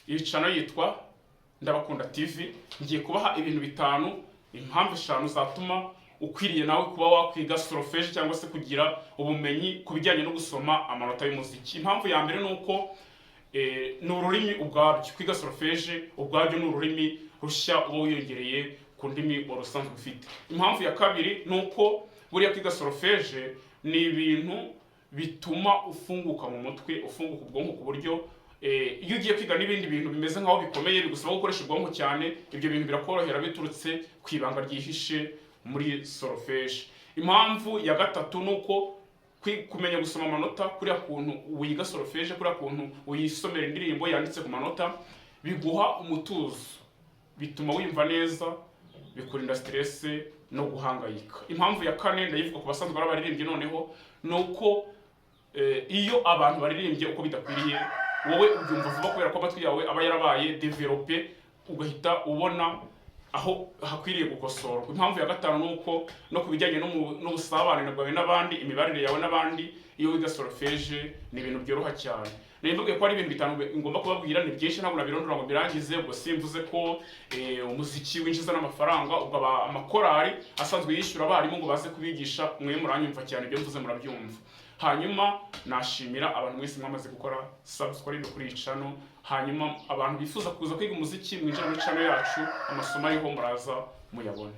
Iyi channel yitwa Ndabakunda TV. Ngiye kubaha ibintu bitanu, impamvu eshanu zatuma ukwiriye nawe kuba wakwiga solfège cyangwa se kugira ubumenyi ku bijyanye no gusoma amanota y'umuziki. Impamvu ya mbere ni uko ni ururimi ubwabyo. Kwiga solfège ubwabyo ni ururimi rushya uba wiyongereye ku ndimi wari usanzwe ufite. Impamvu ya kabiri ni uko buriya kwiga solfège ni ibintu bituma ufunguka mu mutwe, ufunguka ubwonko, ku buryo iyo ugiye kwiga n'ibindi bintu bimeze nk'aho bikomeye, bigusaba gukoresha ubwonko cyane, ibyo bintu birakorohera biturutse ku ibanga ryihishe muri solfège. Impamvu ya gatatu ni uko kumenya gusoma amanota, kuriya kuntu wiga solfège, kuriya kuntu uyisomera indirimbo yanditse ku manota, biguha umutuzo, bituma wiyumva neza, bikurinda stress no guhangayika. Impamvu ya kane ndayivuga ku basanzwe ari abaririmbyi noneho, ni uko iyo abantu baririmbye uko bidakwiriye, wowe ubyumva vuba kubera ko amatwi yawe aba yarabaye développé, ugahita ubona aho hakwiriye gukosorwa. Impamvu ya gatanu ni uko no ku bijyanye n'ubusabane bwawe n'abandi, imibanire yawe n'abandi, iyo wiga solfège ni ibintu byoroha cyane. Nari mbabwiye ko ari ibintu bitanu ngomba kubabwira. Ni byinshi, ntabwo nabirondora ngo mbirangize. Ubwo simvuze ko umuziki winjiza n'amafaranga, ubwo amakorali asanzwe yishyura abarimu ngo baze kubigisha. Mwe muranyumva cyane, ibyo mvuze murabyumva. Hanyuma nashimira abantu mwese mwamaze gukora subscribe kuri iyi channel. Hanyuma abantu bifuza kuza kwiga umuziki, mwinjira muri channel yacu, amasomo ariho muraza muyabone.